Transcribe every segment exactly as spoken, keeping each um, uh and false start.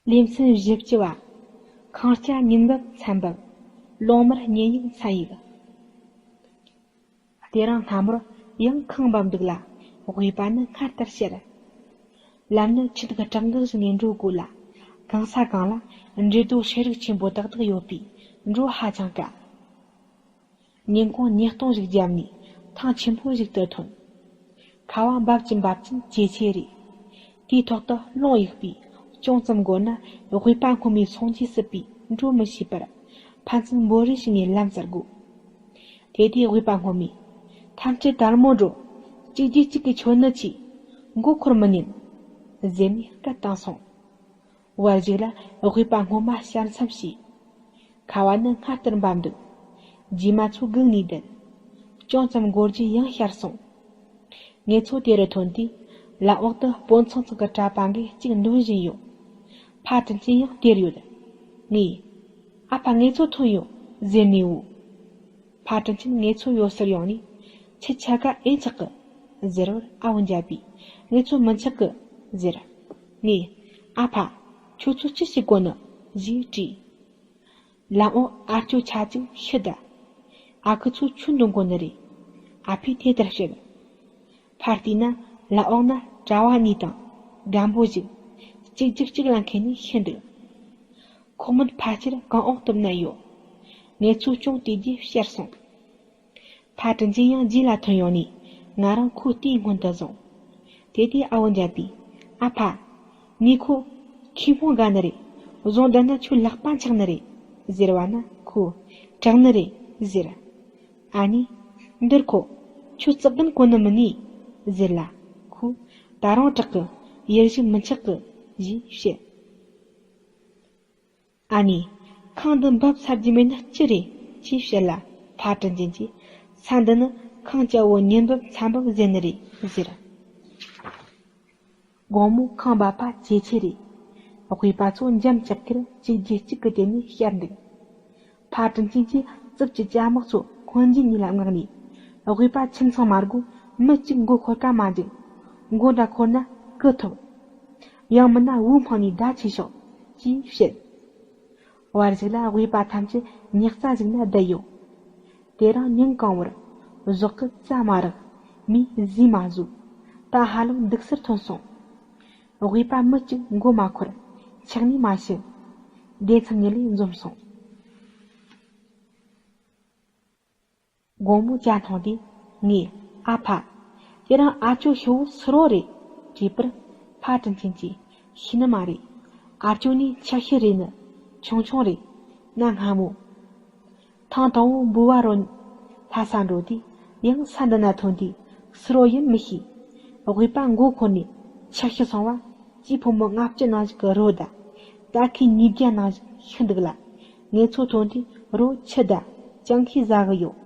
ལེ་ཚན་བཞི་བཅུ་བ། ཁངས་སྐྱ་ཉིན་འབབ་མཚན་འབབ། གླང་དམར་ཉིན་ཡུག་མཚན་ཡུག་དེ་རིང་སྔ་མོར་ཡང་ཁངས་འབབ་འདུག་ལ། དབུས་པ་ནི་སྔར་ལྟར་བཤད། ལམ་ནི་ཆུ་ཐིགས་བྲག་འགག་བཞིན་ནས་འགྲོ་དགོས་ལ། གང་ས་གང་ལ་འབྲས་རྡོ་ཧྲེ་རིགས་ཆེན་པོ་ཏག་ཏག་ཡོད་པས་འགྲོ་ཧ་ཅང་དཀའ། ཉིན་གུང་ཉིས་སྟོང་ཞིག་བརྒྱབ་ནས་ཐང་ཆེན་པོ་ཞིག་ཏུ་ཐོན། ཁ་བ་འབབ་ཀྱིན་འབབ་ཀྱིན་ཇེ་ཆེ་རེད། དེའི་ཐོག་ཏུ་རླུང་གཡུག་པས་ཅུང་ཙམ་འགོར་ན་དབུས་པ་སྔོན་མོའི་སངས་རྒྱས་སྲིད་པས་འགྲོ་མི་ཤེས་པར་ཕན་ཚུན་འབོད་རེས་བྱས་ནས་ལམ་བཙལ་དགོས། དེ་དུས་དབུས་པ་སྔོན་མོས། ཐམས་ཅད་དལ་མོ་འགྲོ། གཅིག་རྗེས་གཅིག་གིས་ཆོད་ནི་ཆེ། མགོ་འཁོར་མི་ཉན། ཟེར་ནས་སྐད་བཏང་སོང་། བར་ཞིག་ལ་དབུས་པ་སྔོན་མ་ཞལ་མཚམས་བྱས། ཁ་བ་ནི་སྔར་ལྟར་འབབ་འདུག་རྗེས་མ་ཚོ་སྒུག་ནས་བསྡད། ཅུང་ཙམ་འགོར་རྗེས་ཡང་ཤར་སོང་། ངེད་ཚོ་དེ་རུ་ཐོན་དུས་ལམ་འོག་ཏུ་དཔོན་ཚང་ཚང་གི་གྲྭ་པ་འགས་གཅིག་འདོན་བཞིན་ཡོད། ཕ་དྲིན་ཅན་ཡང་དེར་ཡོད། ངས། ཨ་ཕ་ངེད་ཚོ་ཐོན་ཡོད་ཟེར་ནས་འུ། ཕ་དྲིན་ཆེན་ངེད་ཚོ་ཡོད་སར་ཡོང་ནས་ཁྱི་ཆ་ག་ཨེ་ཆག་གི་ཟེར་བར་ཨ་བོ་འཇའ་པས་ངེད་ཚོ་མི་ཆག་གི་ཟེར། ངས། ཨ་ཕ། ཁྱོད་ཚོ་ཅི་བྱེད་གོ་ནི་ཞེས་དྲིས། ལམ་འོག་ཨ་ཅོ་ཆ་ཅིག་ཤི་ད། ཨ་ཁུ་ཚོ་ཆུ་འདོན་གོ་ནི་རེད། ཨ་ཕས་དེ་ལྟར་བཤད། ཕར་བལྟས་ན་ལམ་འོག་ན་གྲྭ་བ་གཉིས་དང་རྒན་པོ་ཞིག་གཅིག་རྒྱུག་གཅིག་ལ་འཁེལ་ནས་ཤི་འདུག་ཁོག་སྨད་ཕལ་ཆེར་གང་འོག་ཏུ་མནན་ཡོད། ངེད་ཚོ་ཅུང་བལྟས་རྗེས་ཤར་སོང་། ཕ་དྲིན་ཅན་ཡང་རྗེས་ལ་ཐོན་ཡོང་ནས་ང་རང་ཁོའི་རྟའི་སྔོན་དུ་བཟུང་། དེ་དུས་ཨ་བོ་འཇའ་པས། ཨ་ཕ། ངས་ཁོ། ཁྱི་སྨོ་དགའ་ནི་རེད། བཟུང་བསྡད་ན་ཁྱོད་ལག་པ་འཆག་ནི་རེད། ཟེར་བ་ན་ཁོས། དྲག་ནི་རེད། ཟེར། ཨ་ནེ། འདིར་ཁོ། ཁྱོད་རྩག་རྒན་གོ་ནི་མིན་ནི། ཟེར་ལ། ཁོས། ད་རུང་དྲག་གི། ཡར་ཞིག་མི་འཆག་གི། ཞེས་བཤད། ཨ་ནེ། ཁང་འདི་འབབ་ཚར་རྒྱུ་མེད་ན་ཅི་རེད་ཅེས་བཤད་ལ། ཕ་དྲིན་ཅན་གྱིས། ས་འདི་ནི་ཁང་སྐྱ་བོ་ཉིན་འབབ་མཚན་འབབ་ཟེར་ནི་རེད་ཟེར། དགོང་མོ་ཁང་འབབ་པ་ཇེ་ཆེ་རེད། དབུས་པ་ཚོ་འཇམ་ཅག་གེར་གཅིག་རྗེས་གཅིག་གི་སྟེང་ནས་ཤར་འདུག་ཕ་དྲིན་ཅན་གྱིས་རྩིབས་ཀྱི་ཅ་དམག་ཚོ་སྔོན་རྗེས་ཉིད་ལ་མངགས་ནས། དབུས་པ་ཁྱིམ་ཚང་མ་དགོས་མི་གཅིག་མགོ་འཁོར་ཀ་མ་འཇུག་མགོ་འདྲ་འཁོར་ན་རྐུ་ཐུབ། ཡང་མིན་ན་བོའུ་འཕངས་ནས་བརྡ་ཆེ་ཤོག་ཅེས་བཤད། བར་ཞིག་ལ་དབུས་པ་ཐམས་ཅད་ཉག་རྩ་ཞིག་ན་བསྡད་ཡོད། དེ་རིང་ཉིན་གང་བོར། ཟོག་གི་རྩྭ་མ་རག་མིས་ཟས་མ་ཟོས། ད་ཧ་ལམ་འདུག་སར་ཐོན་སོང་། དབུས་པ་མི་གཅིག་མགོ་མ་འཁོར། ཆག་ནས་མ་ཤི། སྡེ་ཚན་ཉིད་ལས་འཛོམས་སོང་། དགོང་མོ་ཇ་འཐུང་དུས་ངས། ཨ་ཕ། དེ་རིང་ཨ་ཅོ་ཤི་བོ་སུ་རོ་རེད། དྲིས་པར། ཕ་དྲིན་ཆེན་གྱིས། ཤི་ནི་མ་རེད། ཨ་ཅོ་ནི་ཆག་ཤི་རེད་ནི། ཆུང་ཆུང་རེད། གནའ་སྔ་མོ། ཐེངས་དང་པོ་འབུལ་བ་རོ་ལྷ་ས་འགྲོ་དུས་ཡང་ས་འདི་ན་ཐོན་དུས་སུ་རོ་ཡིན་མི་ཤེས། དབུས་པ་མགོ་འཁོར་ནས་ཆག་ཤི་སོང་བ། སྐྱེས་ཕོ་མོ་ལྔ་བཅུ་ནང་ཞིག་གི་རོ་དང་། རྟ་ཁལ་ཉིས་བརྒྱ་ནང་ཞིག་ཤི་འདུག་ལ། ངེད་ཚོ་ཐོན་དུས་རོ་ཁྱི་དང་སྤྱང་ཁས་ཟ་གི་ཡོད།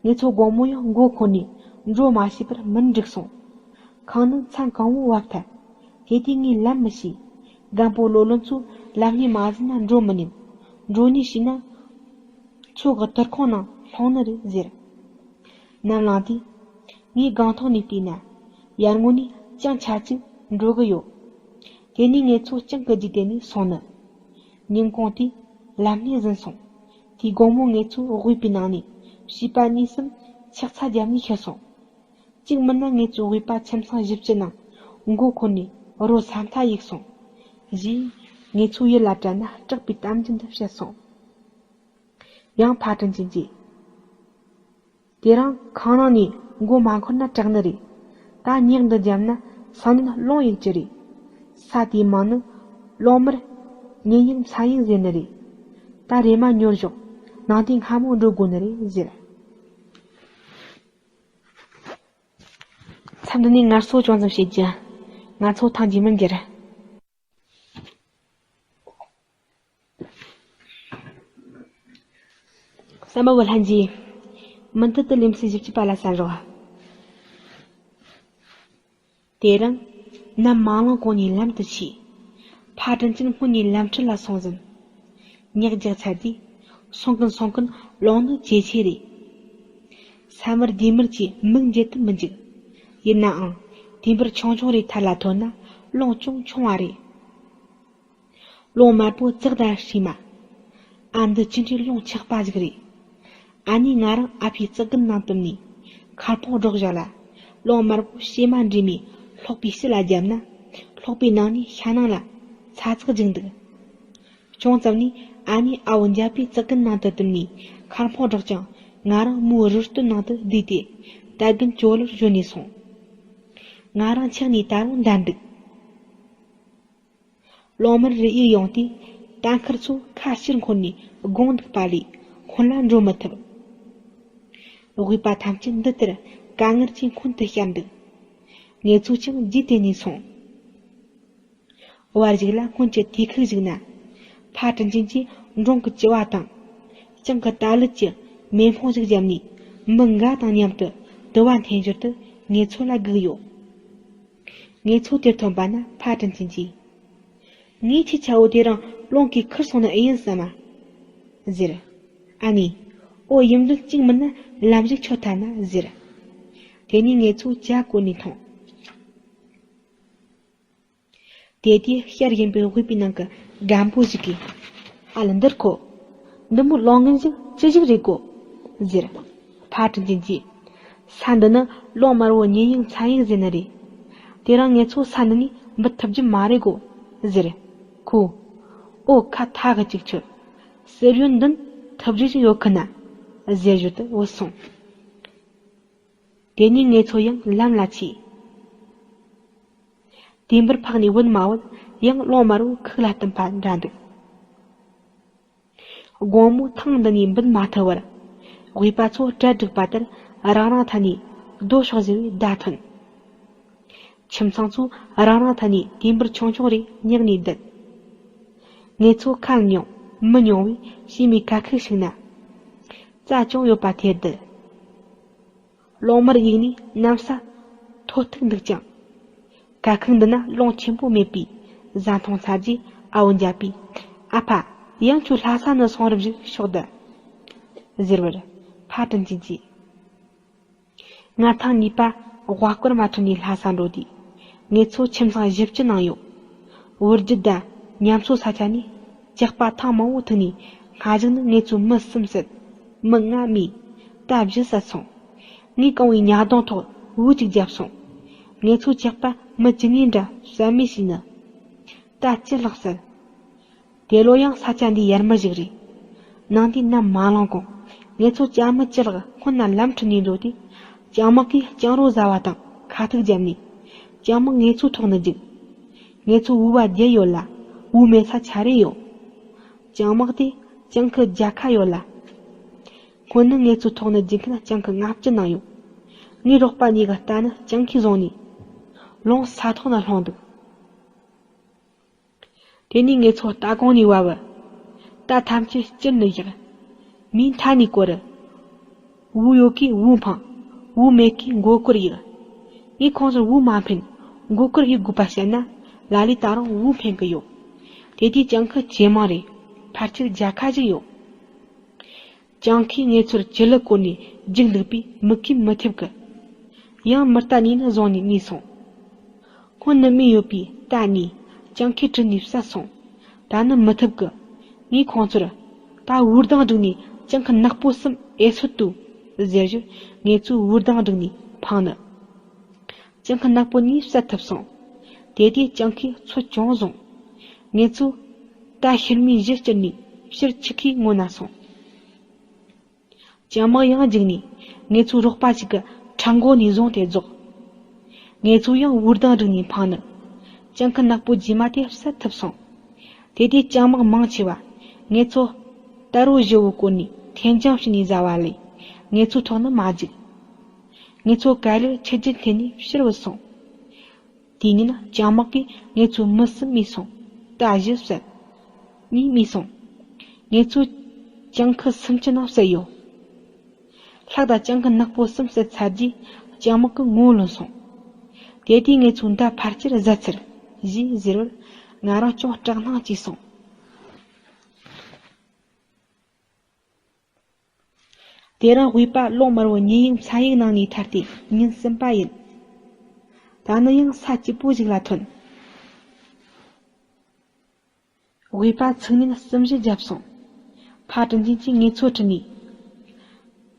ངེད་ཚོ་དགོང་མོ་ཡང་མགོ་འཁོར་ནས་འགྲོ་མ་ཤེས་པར་མུན་འགྲིག་སོང་། ཁང་ནི་མཚན་གང་བོ་བབས་ཐལ། དེ་དུས་ངས་ལན་མི་ཤེས། རྒན་པོ་ལོ་ལོན་ཚོས་ལམ་སྣེ་མ་ཟིན་ན་འགྲོ་མི་ཉན། འགྲོ་ཉེན་ཤེས་ན། མཚོ་གི་དུར་ཁུང་ནང་ལྷུང་ནི་རེད་ཟེར། ནམ་ལངས་དུས། ངས་སྒང་ཐོག་ནས་བལྟས་ན། ཡར་ངོས་ནས་སྤྱང་ཆ་ཅིག་འགྲོ་གི་ཡོད། དེ་ནས་ངེད་ཚོ་སྤྱང་གི་རྗེས་དེད་ནས་སོང་ནི། ཉིན་གུང་དེ་ལམ་སྣེ་ཟིན་སོང་། དེའི་དགོང་མོ་ངེད་ཚོ་དབུས་པའི་ནང་ནས་བྱིས་པ་གཉིས་གསུམ་ཕྱག་འཚལ་རྒྱབ་ནས་ཤི་སོང་། གཅིག་མིན་ན་ངེད་ཚོའི་དབུས་པ་ཁྱིམ་ཚང་བཞི་བཅུ་ནང་མགོ་འཁོར་ནས་རོ་ས་མཐའ་གཡུགས་སོང་། ཞེས་ངེད་ཚོའི་ཡིད་ལ་དྲན་ན་སྐྲག་པའི་གཏམ་རྒྱུད་འདི་བཤད་སོང་། ཡང་ཕ་དྲིན་ཅན་གྱིས། དེ་རིང་ཁང་ནང་ནས་མགོ་མ་འཁོར་ན་སྐྲག་ནི་རེད། ད་ཉག་འདི་འཇམ་ན་སང་ཉིན་རླུང་གཡུག་རྒྱུ་རེད། ས་དེའི་མིང་ནི་གླང་དམར་ཉིན་ཡུག་མཚན་ཡུག་ཟེར་ནི་རེད། ད་རེམ་མ་ཉོར་ཞོག་ནང་དུས་སྔ་མོ་འགྲོ་དགོས་ནི་རེད་ཟེར། མཚམས་འདི་ནས་ངལ་གསོ་ཅུང་ཙམ་བྱེད་རྒྱུ། ང་ཚོ་ཐང་རྒྱུས་མིན་འགྱུར། བསམ་པ་བུ་ལྷན་རྒྱས། མུ་མཐུད་དུ་ལེ་ཚན་བཞི་བཅུ་པ་ལ་གསན་རོགས། དེ་རིང་ནམ་མ་ལངས་གོང་ནས་ལམ་དུ་ཆས། ཕ་དྲིན་ཅན་སྔོན་ནས་ལམ་ཁྲིད་ལ་སོང་ཟིན། ཉག་རྒྱག་ཚར་དུས་སོང་གིན་སོང་གིན་རླུང་ནི་ཇེ་ཆེ་རེད། ས་དམར་དུས་དམར་གྱིས་མིག་འབྱེད་དུ་མི་འཇུག་ཡིན་ནའང་དུས་འབུར་ཆུང་ཆུང་རེ་ཐད་ལ་ཐོན་ན་རླུང་ཅུང་ཆུང་བ་རེད། གླང་དམར་པོ་ཙག་དང་ཧྲིལ་མ། ཨ། འདི་ཅི་འདྲའི་གླང་ཆགས་པ་ཞིག་རེད། ཨ་ནི་ང་རང་ཨ་ཕའི་རྩིག་རྒན་ནང་བཏུམས་ནས་མཁར་འཕང་སྒྲོག་བཞག་ལ། གླང་དམར་པོ་ཕྱེ་མ་འདྲེས་མའི་སློག་པའི་ཕྱི་ལ་བརྒྱབ་ན། སློག་པའི་ནང་ནས་ཤ་ནང་ལ་ཚ་ཚག་འཇིག་འདུག་ཅུང་ཙམ་ནས་ཨ་ནི་ཨ་བོ་འཇའ་པའི་རྩིག་རྒན་ནང་དུ་བཏུམས་ནས་མཁར་འཕང་སྒྲོག་ཀྱང་ང་རང་མོའི་རུ་སྟོད་ནང་དུ་བསྡུས་ཏེ་རྟ་རྒན་ཇོ་ལོར་བཞོན་ནས་སོང་། ང་རང་ཆགས་ནས་ད་རུང་འདར་འདུག་གླང་དམར་རི་ཡིས་ཡོང་དུས་རྟ་ཁུར་ཚོ་ཁ་ཕྱིར་འཁོར་ནས་དགོངས་འདུག་པ་ལས་སྔོན་ལ་འགྲོ་མི་ཐུབ། དབུས་པ་ཐམས་ཅད་འདི་ལྟར་དཀའ་ངལ་གྱིས་འཁོན་དུ་བཤར་འདུག་ངེད་ཚོ་ཀྱང་རྗེས་དེད་ནས་སོང་། བར་ཞིག་ལ་སྔོན་གྱི་དུས་ཁུག་ཞིག་ན། ཕ་དྲིན་ཅན་གྱིས་འབྲོང་གི་ལྕི་བ་དང་། སྤྱང་ཀི་རྟ་ལུད་ཀྱི་མེ་འཕང་ཞིག་བརྒྱབ་ནས་མི་འགའ་དང་མཉམ་དུ་དུ་བ་འཐེན་ཞོར་དུ་ངེད་ཚོ་ལ་སྒུག་ཡོད། ངེད་ཚོ་དེར་ཐོན་པ་ན་ཕ་དྲིན་ཅན་གྱིས། ངའི་ཁྱི་ཆ་བོ་དེ་རང་གླང་གིས་ཁུར་སོང་ནི་ཨེ་ཡིན་བསམ་མ། ཟེར། ཨ་ནི། ཨོ་ཡིན་དོན་གཅིག་མིན་ན་ལམ་ཞིག་ཆོད་ཐལ་ན་ཟེར། དེ་ནས་ངེད་ཚོ་ཇ་བསྐོལ་ནས་འཐུང་། དེ་དུས་ཤར་གཡུ་འབྲུག་དབུས་པའི་ནང་གི་རྒན་པོ་ཞིག་གིས། ཨ་ལ་འདིར་ཁོ། འདི་མོ་གླང་ངན་ཞིག་ཅི་ཞིག་རེད་གོ། ཟེར། ཕ་དྲིན་ཅན་གྱིས། ས་འདི་ནི་གླང་དམར་བོ་ཉེ་ཡིང་མཚན་ཡིང་ཟེར་ནི་རེད། དེ་རིང་ངེད་ཚོ་ས་འདི་ནས་འབུད་ཐུབ་རྒྱུ་མ་རེད་གོ། ཟེར། ཁོ། ཨོ་ཁ་ཐག་གི་ཅིག་ཆུ། སེར་ཡོན་འདིན་ཐུབ་རྒྱུ་ཞིག་ཡོད་ཁི་ན། ཟེར་ཞོར་དུ་བུད་སོང་། དེ་ནས་ངེད་ཚོ་ཡང་ལམ་ལ་ཆས། དེ་འབུར་འཕགས་ནས་བུད་མ་བུད་ཡང་གླང་དམར་བོ་ཁུག་ལ་བཏུམས་པ་འདྲ་འདུག་དགོང་མོ་ཐང་འདི་ནས་འབུད་མ་ཐུབ་བར། དབུས་པ་ཚོ་གྲལ་བསྒྲིགས་པ་ལྟར་རང་རང་ཐད་ནས་རྡོ་ཤོག་བཟོས་པའི་བརྡ་ཐོན། ཁྱིམ་ཚང་ཚོ་རང་རང་ཐད་ནས་དེ་འབུར་ཆུང་ཆུང་རེ་བསྙེགས་ནས་བསྡད། ངེད་ཚོ་ཁ་ཉུང་མི་ཉུང་བས་ཕྱི་མའི་ཁ་ཁུག་ཞིག་ན། རྩྭ་ཅུང་ཡོད་པ་དེར་བསྡད། གླང་དམར་གཡུག་ནས་གནམ་ས་མཐོ་ཐུག་འདུག་ཅིང་། ཁ་ཁུག་འདི་ན་རླུང་ཆེན་པོ་མེད་པས་བཟའ་འཐུང་ཚར་རྗེས་ཨ་བོ་འཇའ་པས། ཨ་ཕ། ཡང་ཁྱོད་ལྷ་ས་ནས་སོང་རབས་ཞིག་ཤོག་ད། ཟེར་བར་ཕ་དྲིན་ཅན་གྱིས། ང་ཐེངས་གཉིས་པ་དབའ་སྐོར་མ་ཁྲིད་ནས་ལྷ་ས་འགྲོ་དུས། ངེད་ཚོ་ཁྱིམ་ཚང་བཞི་བཅུ་ནང་ཡོད། བུ་རྒྱུད་དང་ཉམས་གསོ་ས་ཆ་ནས་ཇག་པ་ཐེངས་མང་པོ་ཐུག་ནས་སྔ་གཞུག་ནི་ངེད་ཚོ་མི་གསུམ་བསད། མི་ལྔ་རྨས། རྟ་བཞི་བསད་སོང་། ངས་གང་བའི་ཉ་གདོང་ཐོག་འུར་ཅིག་བརྒྱབ་སོང་། ངེད་ཚོ་ཇག་པ་མི་བཅུ་གཉིས་འདྲ་བསད་རྨས་བྱས་ནི། རྟ་བཅུ་ལྷག་བསད། དེ་ལོ་ཡང་ས་ཆ་འདི་ཡར་མར་ཞིག་རེད། ནང་དུ་ནམ་མ་ལངས་གོང་ངེད་ཚོ་ལྕགས་མི་བཅུ་ལྷག་སྔོན་ན་ལམ་ཁྲིད་ནས་འགྲོ་དུས། ལྕགས་དམག་གིས་རྐྱང་རོ་ཟ་བ་དང་ཁ་ཐུག་བརྒྱབ་ནས། ལྕགས་དམག་ངེད་ཚོ་ཐོག་ནས་རྒྱུག་ངེད་ཚོ་འུར་བ་བརྒྱབ་ཡོད་ལ། འུར་མེད་ས་ཆ་རེ་ཡོད། ལྕགས་དམག་དེ་སྤྱང་ཀི་བརྒྱ་ཁ་ཡོད་ལ། སྔོན་ནི་ངེད་ཚོ་ཐོག་ནས་རྒྱུག་མཁན་སྤྱང་ཀི་ལྔ་བཅུ་ནང་ཡོད། ངའི་རོགས་པ་གཉིས་ཀྱིས་རྟ་ནི་སྤྱང་ཀིས་བཟུང་ནས། ལུང་ས་ཐོག་ན་ལྷུང་འདུག་དེ་ནས་ངེད་ཚོ་རྟ་གོང་ནས་བབས། རྟ་ཐམས་ཅད་དཀྱིལ་ནས་བཞག་མིའི་མཐའ་ནས་བསྐོར། འུར་ཡོད་ཀྱིས་འུར་འཕངས། འུར་མེད་ཀྱིས་མགོ་སྐོར་གཡུགས། ངས་ཁོང་ཚོར་འུར་མ་འཕེན། མགོ་སྐོར་གཡུག་དགོས་པ་བཤད་ན། ལ་ལས་ད་རུང་འུར་འཕེན་གི་ཡོད། དེ་དུས་སྤྱང་ཀི་ཇེ་མང་རེད། ཕལ་ཆེར་བརྒྱ་ཁ་ཞིག་ཡོད། སྤྱང་ཀིས་ངེད་ཚོར་གྱི་ལུད་བསྐོར་ནས་རྒྱུག་འདུག་པས་མི་ཁེབས་མི་ཐེབས་གི། ཡང་མི་རྟ་གཉིས་ནི་བཟུང་ནས་རྨས་སོང་། སྔོན་ནི་རྨས་ཡོད་པའི་རྟ་གཉིས་སྤྱང་ཀིས་དྲུད་ནས་བསད་སོང་། ད་ནི་མི་ཐེབས་གི། ངས་ཁོང་ཚོར། ད་འུར་མདངས་བསྒྲིགས་ནས་སྤྱང་ཀི་ནག་པོ་གསུམ་ཨེ་སོད་དུ། ཟེར་ཞོར་ངེད་ཚོས་འུར་མདངས་བསྒྲིགས་ནས་འཕངས་ནི། སྤྱང་ཀི་ནག་པོ་གཉིས་བསད་ཐུབ་སོང་། དེ་དུས་སྤྱང་ཀིས་ཚོད་ཅུང་བཟུང་། ངེད་ཚོས་རྟ་ཤུལ་མའི་གཞུ་བསྐྱུར་ནས་ཕྱིར་ཆུ་ཁའི་ངོས་ན་སོང་། སྤྱང་དམག་ཡང་རྒྱུགས་ནས་ངེད་ཚོའི་རོགས་པ་ཞིག་གི་ཁྲག་མགོ་ནས་བཟུང་སྟེ་རྫོགས། ངེད་ཚོས་ཡང་འུར་མདངས་བསྒྲིགས་ནས་འཕངས་ནི། སྤྱང་ཀི་ནག་པོ་རྗེས་མ་དེ་བསད་ཐུབ་སོང་། དེ་དུས་སྤྱང་དམག་མང་ཆེ་བ། ངེད་ཚོ་རྟ་རོ་བཞི་བོ་བསྐོར་ནས་འཐེན་འཇོམས་བྱས་ནས་ཟ་བ་ལས། ངེད་ཚོའི་ཐོག་ནི་མ་རྒྱུགས། ངེད་ཚོ་ག་ལེར་ཆུ་རྒྱུད་འཐེན་ནས་ཕྱིར་བུད་སོང་། དེ་ཉིན་སྤྱང་དམག་གིས་ངེད་ཚོ་མི་གསུམ་རྨས་སོང་། རྟ་བཞི་བསད། གཉིས་རྨས་སོང་། ངེད་ཚོ་སྤྱང་ཀི་སུམ་ཅུ་ནང་བསད་ཡོད། ལྷག་དང་སྤྱང་ཀི་ནག་པོ་གསུམ་བསད་ཚར་རྗེས་སྤྱང་དམག་གི་ངོ་ལོན་སོང་། དེ་དུས་ངེད་ཚོའི་མདའ་ཕལ་ཆེར་ཟད་ཚར། ཞེས་ཟེར་བར་ང་རང་ཅུང་སྐྲག་སྣང་སྐྱེས་སོང་། དེ་རིང་དབུས་པ་གླང་དམར་བོ་ཉེ་ཡིང་མཚན་ཡིག་ནང་ནས་ཐར་ཏེ་ཉིན་གསུམ་པ་ཡིན། ད་ནི་ཡང་ས་སྐྱིད་པོ་ཞིག་ལ་ཐོན། དབུས་པ་ཚིག་ཉན་གསུམ་བཞི་བརྒྱབ་སོང་། ཕ་དྲིན་ཅན་གྱིས་ངེད་ཚོ་ཁྲིད་ནས།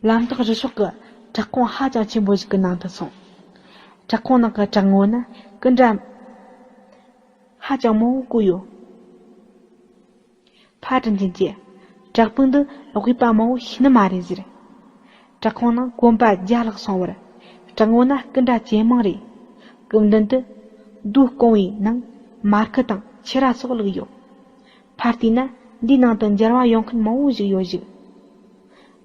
ལམ་ཐག་རི་ཤོག་གི་བྲག་ཁུང་ཧ་ཅང་ཆེན་པོ་ཞིག་གི་ནང་དུ་སོང་། བྲག་ཁུང་ནང་གི་བྲག་ངོས་ན་སྐུ་འདྲ་ཧ་ཅང་མང་བོ་བརྐོས་ཡོད། ཕ་དྲིན་ཅན་གྱིས། བྲག་ཕུག་འདི་དབུས་པ་མང་བོ་ཤེས་ནི་མ་རེད་ཟེར། བྲག་ཁུང་ནང་གོམ་པ་བརྒྱ་ལྷག་སོང་བར། བྲག་ངོས་ན་སྐུ་འདྲ་ཇེ་མང་རེད། སྐུ་མདུན་དུ། རྡོ་སྐམ་པོའི་ནང་མར་ཁུ་དང་ཕྱུ་ར་སོགས་བླུགས་ཡོད། ཕར་བལྟས་ན་འདིའི་ནང་དུ་འབྱར་བ་ཡོང་མཁན་མང་བོ་ཞིག་ཡོད་ཞིག།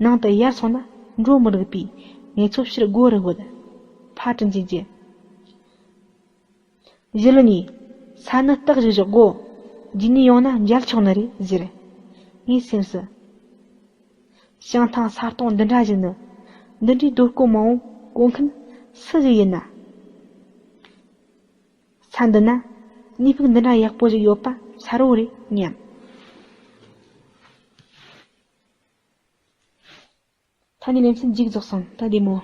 ནང་དུ་ཡར་སོང་ན་འགྲོ་མི་རིགས་པས་ངེད་ཚོ་ཕྱིར་སྒོ་རུ་བུད། ཕ་དྲིན་ཅན་གྱིས། གཞི་ལུ་ནས། ས་ནི་སྟག་ཞིག་བཞག་གོ། རྗེས་ནས་ཡོང་ན་མཇལ་ཆོག་ནི་རེད་ཟེར། ངའི་སེམས་སུ། བྱང་ཐང་ས་སྟོང་འདི་འདྲ་ཞིག་ནི། འདི་འདྲའི་རྡོ་སྐམ་པོ་མང་བོ་བརྐོ་མཁན་སུ་ཞིག་ཡིན་ན། ས་འདི་ན་གནས་ཕུག་འདི་འདྲ་ཡག་པོ་ཞིག་ཡོད་པ་གསལ་བོ་རེད་སྙམ། ད་ནི་ལེ་ཚན་མཇུག་རྫོགས་སོང་། ད་བདེ་མོ།